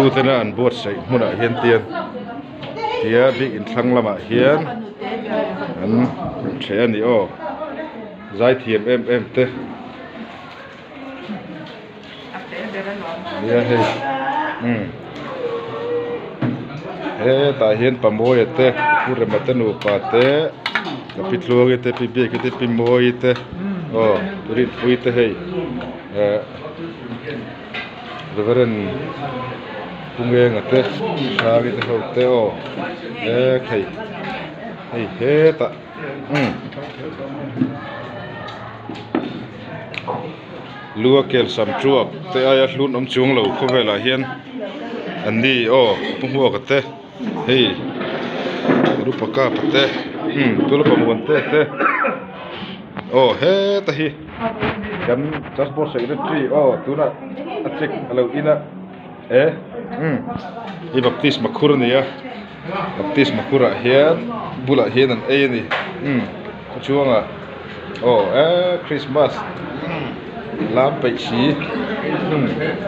tena an buatsaih hmunah hian tian tia biakin thlang lamah hian an ṭheh a ni aw zaithiam em em te nia hei umm hetah hian pamawia te pu rema te nupa te ka pi tluangi te pi biaki te pi mawi te aw pi rinpuii te hei eh reverend pu ngenga te hrangite te ho te aw e hei hei hetah umm lua kel sam tuak te aia hlun awm chuang lo khawvelah hian an ni aw pu hmuaka te hei rupa kapa te umm tulupa muan te te aw heta hi kan transport secretary aw tunah a check a lo in a e umm hei baptisma khur a ni a baptisma khurah hian bulah hian an ei a ni umm kawchhuangah aw eee christmas lam peih si umm.